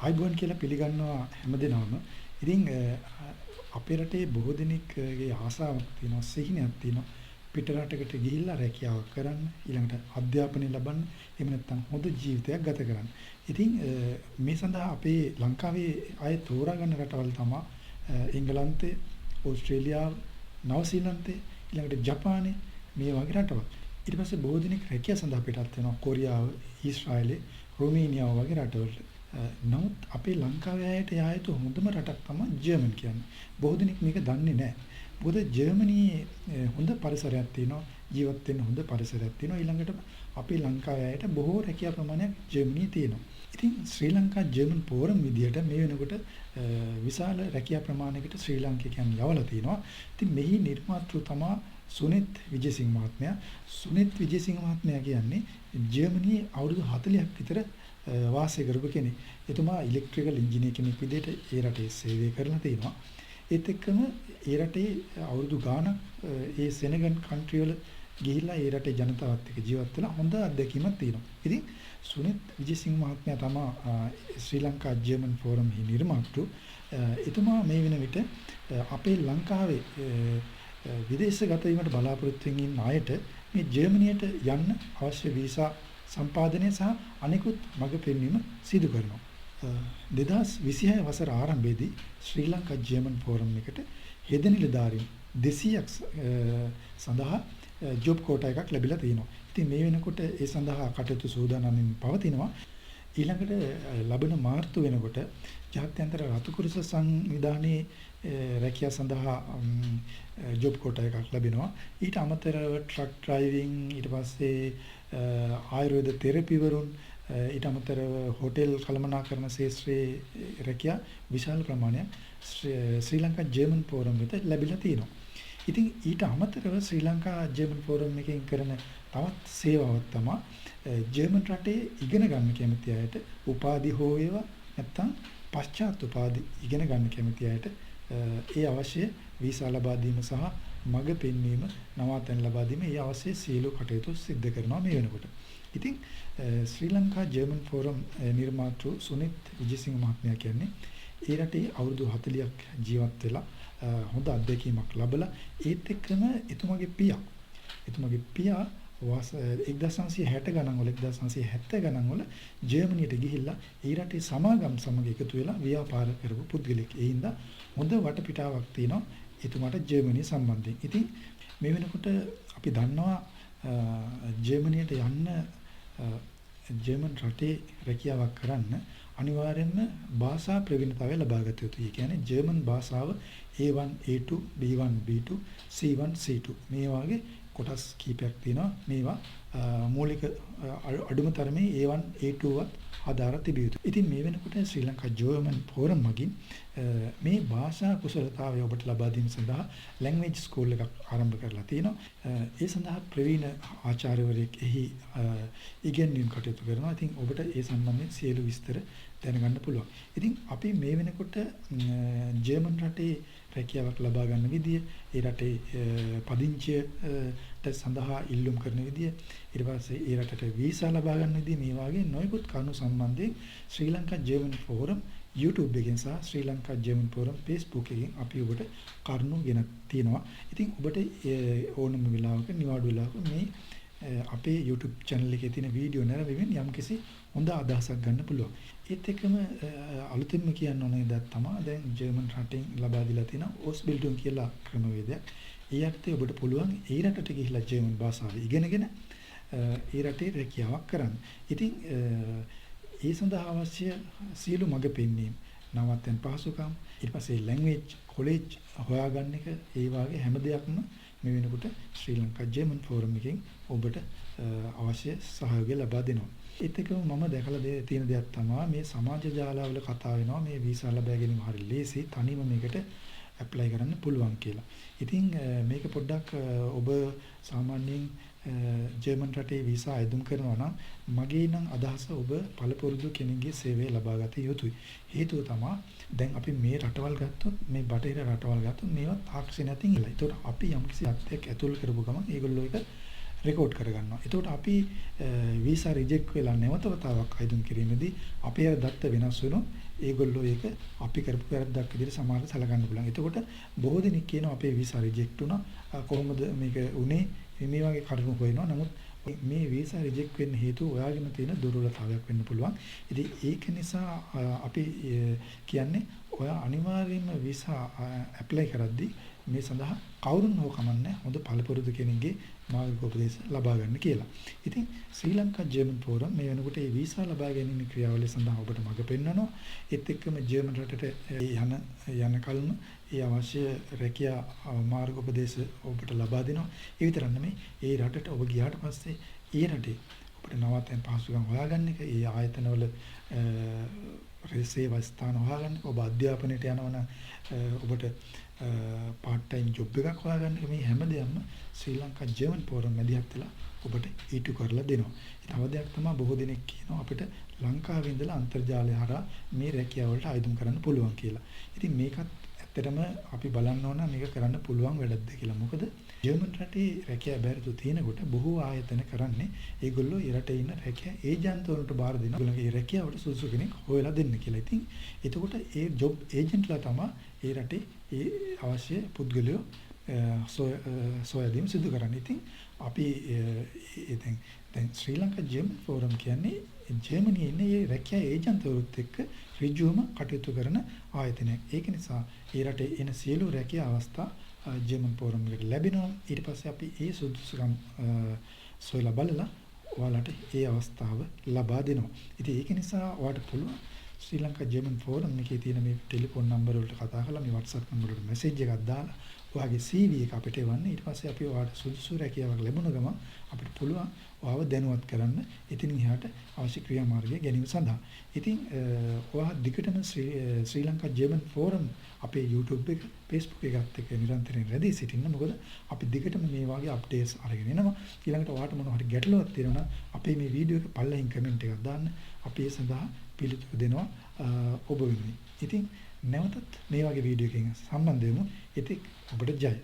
ආයුබෝවන් කියලා පිළිගන්නවා හැමදෙනාම. ඉතින් අපේ රටේ බොහෝ දෙනෙක්ගේ ආසාවක් තියෙනවා, සිහිනයක් තියෙනවා පිට රටකට ගිහිල්ලා රැකියාවක් කරන්න, ඊළඟට අධ්‍යාපනය ලබන්න, එහෙම නැත්නම් හොඳ ජීවිතයක් ගත කරන්න. ඉතින් මේ සඳහා අපේ ලංකාවේ අය තෝරා ගන්න රටවල් තමයි එංගලන්තය, ඕස්ට්‍රේලියාව, නවසීලන්තය, ඊළඟට ජපානය මේ වගේ රටවල්. ඊට පස්සේ බොහෝ දෙනෙක් රැකියාව සඳහා පිටත් වෙනවා කොරියාව, ඊශ්‍රායලය, රොමේනියාව වගේ රටවලට. නමුත් අපේ ලංකාවේ අයට යා යුතු හොඳම රටක් තමයි ජර්මන් කියන්නේ. බොහෝ දෙනෙක් මේක දන්නේ නැහැ. මොකද ජර්මනියේ හොඳ පරිසරයක් තියෙනවා, ජීවත් වෙන්න හොඳ පරිසරයක් තියෙනවා. ඊළඟට අපේ ලංකාවේ අයට බොහෝ රැකියා ප්‍රමාණයක් ජර්මනියේ තියෙනවා. ඉතින් ශ්‍රී ලංකා ජර්මන් ෆෝරම් විදියට මේ වෙනකොට විශාල රැකියා ප්‍රමාණයකට ශ්‍රී ලාංකිකයන් යවලා තියෙනවා. ඉතින් මෙහි නිර්මාතෘ තමා සුනිත් විජේසිංහ මහත්මයා. සුනිත් විජේසිංහ මහත්මයා කියන්නේ ජර්මනියේ අවුරුදු 40ක් විතර වාසය කරපු කෙනෙක්. එතුමා ඉලෙක්ට්‍රිකල් ඉංජිනේර කෙනෙක් විදිහට ඒ රටේ සේවය කරලා තියෙනවා. ඒත් එක්කම ඒ රටේ අවුරුදු ගාණක් ඒ සෙනගන් කන්ට්‍රි වල ගිහිල්ලා ඒ රටේ ජනතාවත් එක්ක ජීවත් වෙලා හොඳ අත්දැකීමක් තියෙනවා. ඉතින් සුනිත් විජේසිංහ මහත්මයා තමා ශ්‍රී ලංකා ජර්මන් ෆෝරම් හි නිර්මාතෘ. එතුමා මේ වෙන විට අපේ ලංකාවේ විදේශගත වීමට බලාපොරොත්තු වෙමින් ඉන්න අයට මේ ජර්මනියට යන්න අවශ්‍ය වීසා සම්පාදනය සහ අනෙකුත් මඟ පෙන්වීම සිදු කරනවා. 2026 වසර ආරම්භයේදී ශ්‍රී ලංකා ජර්මන් ෆෝරම් එකට හෙද නිලධාරීන් 200ක් සඳහා ජොබ් කෝටා එකක් ලැබිලා තියෙනවා. ඉතින් මේ වෙනකොට ඒ සඳහා කටයුතු සූදානම්ින් පවතිනවා. ඊළඟට ලබන මාර්තු වෙනකොට ජාත්‍යන්තර රතුකුරුස සංවිධානයේ රැකියා සඳහා ජොබ් කෝටා එකක් ලැබෙනවා. ඊට අමතරව ට්‍රක් ඩ්‍රයිවිං, ඊට පස්සේ ආයුර්වේද තෙරපිවරුන්, ඊට අමතරව හෝටල් කළමනාකරණ ක්ෂේත්‍රයේ රැකියා විශාල ප්‍රමාණයක් ශ්‍රී ලංකා ජර්මන් ෆෝරම් වෙත ලැබිලා තියෙනවා. ඉතින් ඊට අමතරව ශ්‍රී ලංකා ජර්මන් ෆෝරම් එකෙන් කරන තවත් සේවාවක් තමයි ජර්මන් රටේ ඉගෙන ගන්න කැමති අයට උපාධි හෝ වේවා නැත්නම් පශ්චාත් උපාධි ඉගෙන ගන්න කැමති අයට ඒ අවශ්‍ය වීසා ලබා දීම සහ මඟ පෙන්වීම, නවාතැන් ලබා දීම, ඒ අවශ්‍ය සියලු කටයුතු සිද්ධ කරනවා මේ වෙනකොට. ඉතින් ශ්‍රී ලංකා ජර්මන් ෆෝරම් නිර්මාතෘ සුනිත් විජේසිංහ මහත්මයා කියන්නේ ඒ රටේ අවුරුදු 40ක් ජීවත් වෙලා හොඳ අත්දැකීමක් ලැබලා, ඒත් එක්කම එතුමාගේ පියා 1960 ගණන් වල, 1970 ගණන් වල ජර්මනියට ගිහිල්ලා ඒ රටේ සමාගම් සමග එකතු වෙලා ව්‍යාපාර කරපු පුද්ගලෙක්. ඒ හින්දා හොඳ වටපිටාවක් තියෙනවා එතුමාට ජර්මනිය සම්බන්ධයෙන්. ඉතින් මේ වෙනකොට අපි දන්නවා ජර්මනියට යන්න, ජර්මන් රටේ රැකියාවක් කරන්න අනිවාර්යයෙන්ම භාෂා ප්‍රවීණතාවය ලබා ගත යුතුයි. ඒ කියන්නේ ජර්මන් භාෂාව A1 A2 B1 B2 C1 C2 මේ වගේ කොටස් කීපයක් තියෙනවා. මේවා මූලික අඩුම තරමේ A1 A2 වත් ආධාර තිබිය යුතුයි. ඉතින් මේ වෙනකොට ශ්‍රී ලංකා ජර්මන් ෆෝරම් මගින් මේ භාෂා කුසලතාවය ඔබට ලබා දීම සඳහා ලැන්ග්වේජ් ස්කූල් එකක් ආරම්භ කරලා තියෙනවා. ඒ සඳහා ප්‍රවීණ ආචාර්යවරයෙක් එහි ඉගැන්වීම් කටයුතු කරනවා. ඉතින් ඔබට ඒ සම්බන්ධයෙන් සියලු විස්තර දැනගන්න පුළුවන්. ඉතින් අපි මේ වෙනකොට ජර්මන් රටේ රැකියාවක් ලබා ගන්න විදිය, ඒ රටේ පදිංචියට සඳහා ඉල්ලුම් කරන විදිය, ඊට පස්සේ ඒ රටට වීසා ලබා ගන්න විදිය, මේ වගේ නොයෙකුත් කරුණු සම්බන්ධයෙන් ශ්‍රී ලංකා ජර්මන් ෆෝරම් YouTube එකෙන් සහ ශ්‍රී ලංකා ජර්මන් ෆෝරම් Facebook එකෙන් අපි ඔබට කරුණු ගෙන තියෙනවා. ඉතින් ඔබට ඕනම වෙලාවක, නිවාඩු වෙලාවක මේ අපේ YouTube channel එකේ තියෙන වීඩියෝ නැරඹීමෙන් යම්කිසි හොඳ අදහසක් ගන්න පුළුවන්. ඒත් එක්කම අලුතින්ම කියන්න ඕනේ දෙයක් තමයි දැන් ජර්මන් රටෙන් ලබා දීලා තියෙන ඕස්බිල්ඩුන් කියලා ක්‍රමවේදයක්. ඒ යටතේ ඔබට පුළුවන් ඒ රටට ගිහිල්ලා ජර්මන් භාෂාව ඉගෙනගෙන ඒ රටේ රැකියාවක් කරන්න. ඉතින් ඒ සඳහා අවශ්‍ය සියලු මඟ පෙන්වීම, නවාතැන් පහසුකම්, ඊට පස්සේ ලැන්ග්වේජ් කොලෙජ් හොයාගන්න එක, ඒ වගේ හැම දෙයක්ම මේ වෙනකොට ශ්‍රී ලංකා ජර්මන් ෆෝරම් එකෙන් ඔබට අවශ්‍ය සහයෝගය ලබා දෙනවා. ඒත් එක්කම මම දැකලා තියෙන දෙයක් තමයි මේ සමාජ ජාලාවල කතා වෙනවා මේ වීසා ලබා ගැනීම හරි ලේසි, තනියම මේකට ඇප්ලයි කරන්න පුළුවන් කියලා. ඉතින් මේක පොඩ්ඩක් ඔබ සාමාන්‍යයෙන් ජර්මන් රටේ වීසා අයදුම් කරනවා නම් මගේ නම් අදහස ඔබ පළපුරුදු කෙනෙක්ගේ සේවය ලබා ගත යුතුයි. හේතුව තමා දැන් අපි මේ රටවල් ගත්තොත්, මේ බටහිර රටවල් ගත්තොත් මේවා තාක්ෂණ අතින් ඉලා. ඒතකොට අපි යම්කිසි තත්ත්වයක් ඇතුල් කරපු ගමන් ඒගොල්ලෝ ඒක රෙකෝඩ් කරගන්නවා. එතකොට අපි වීසා රිජෙක්ට් වෙලා නැවත වතාවක් අයදුම් කිරීමේදී අපේ අර දත්ත වෙනස් වෙනොත් ඒගොල්ලෝ ඒක අපි කරපු වැරද්දක් විදිහට සමහරව සලකන්න පුළුවන්. එතකොට බොහෝ දෙනෙක් කියනවා අපේ වීසා රිජෙක්ට් වුණා. කොහොමද මේක උනේ? මේ වගේ කරුණු හොයනවා. නමුත් මේ වීසා රිජෙක්ට් වෙන්න හේතුව ඔයාගෙම තියෙන දුර්වලතාවයක් වෙන්න පුළුවන්. ඉතින් ඒක නිසා අපි කියන්නේ ඔයා අනිවාර්යයෙන්ම වීසා ඇප්ලයි කරද්දී මේ සඳහා කවුරුන් හෝ කමන්නේ හොඳ පළපුරුදු කෙනෙක්ගේ මාර්ග උපදේශ ලබා ගන්න කියලා. ඉතින් ශ්‍රී ලංකා ජර්මන් ෆෝරම් මේ වෙනකොට මේ වීසා ලබා ගැනීම ක්‍රියාවලිය සඳහා ඔබට මඟ පෙන්වනවා. ඒත් එක්කම ජර්මන් රටට යන යන කල්ම ඒ අවශ්‍ය රැකියා මාර්ග උපදේශ ඔබට ලබා දෙනවා. ඒ විතරක් නෙමෙයි, ඒ රටට ඔබ ගියාට පස්සේ ඒ රටේ ඔබට නවාතැන් පහසුකම් හොයාගන්න එක, ඒ ආයතනවල සේවා ස්ථාන හොයාගන්න එක, ඔබ අධ්‍යාපනයට යනවා නම් ඔබට පාර්ට් ටයිම් ජොබ් එකක් හොයාගන්න එක, මේ හැම දෙයක්ම ශ්‍රී ලංකා ජර්මන් ෆෝරම් මැදිහත් වෙලා ඔබට ඉටු කරලා දෙනවා. තව දෙයක් තමයි, බොහෝ දෙනෙක් කියනවා අපිට ලංකාවේ ඉඳලා අන්තර්ජාලය හරහා මේ රැකියාව වලට ආයුධම් කරන්න පුළුවන් කියලා. ඉතින් මේකත් ඇත්තටම අපි බලන්න ඕන මේක කරන්න පුළුවන් වැඩක්ද කියලා. මොකද ජර්මන් රටේ රැකියා බැරිතු තියෙනකොට බොහෝ ආයතන කරන්නේ ඒගොල්ලෝ ඒ රටේ ඉන්න රැකියා ඒජන්ත වලට බාර දෙනවා. ඒගොල්ලන්ගේ ඒ රැකියාවට සුදුසු කෙනෙක් හොයලා දෙන්න කියලා. ඉතින් එතකොට ඒ ජොබ් ඒජන්ට්ලා තමයි ඒ රටේ ඒ අවශ්‍ය පුද්ගලයෝ සොයා දීම සිදු කරන්නේ. ඉතින් අපි දැන් දැන් ශ්‍රී ලංකා ජර්මන් ෆෝරම් කියන්නේ ජර්මනියේ ඉන්න මේ රැකියා ඒජන්තවරුත් එක්ක ඍජුවම කටයුතු කරන ආයතනයක්. ඒක නිසා ඒ රටේ එන සියලු රැකියා අවස්ථා ජර්මන් ෆෝරම් එකට ලැබෙනවා. ඊට පස්සේ අපි ඒ සුදුසුකම් සොයලා බලලා ඔයාලට ඒ අවස්ථාව ලබා දෙනවා. ඉතින් ඒක නිසා ඔයාලට පුළුවන් ශ්‍රී ලංකා ජර්මන් ෆෝරම් එකේ තියෙන මේ ටෙලිෆෝන් නම්බර වලට කතා කරලා, මේ WhatsApp number වලට මැසේජ් එකක් දාලා ඔයාගේ CV එක අපිට එවන්න. ඊට පස්සේ අපි ඔයාට සුදුසු රැකියාවක් ලැබුණ ගමන් අපිට පුළුවන් ඔයාව දැනුවත් කරන්න එතනින් එහාට අවශ්‍ය ක්‍රියාමාර්ගය ගැනීම සඳහා. ඉතින් ඔයා දිගටම ශ්‍රී ශ්‍රී ලංකා ජර්මන් ෆෝරම් අපේ YouTube එක, Facebook එකත් එක්ක නිරන්තරයෙන් රැඳී සිටින්න. මොකද අපි දිගටම මේ වගේ අප්ඩේට්ස් අරගෙන එනවා. ඊළඟට ඔයාට මොනවා හරි ගැටලුවක් තියෙනවා නම් අපේ මේ වීඩියෝ එක පල්ලෙහින් කමෙන්ට් එකක් දාන්න. අපි ඒ සඳහා පිළිතුරු දෙනවා ඔබ වෙනුවෙන්. ඉතින් නැවතත් මේ වගේ වීඩියෝ එකකින් සම්බන්ධ වෙමු. ඉතින් ඔබට ජය.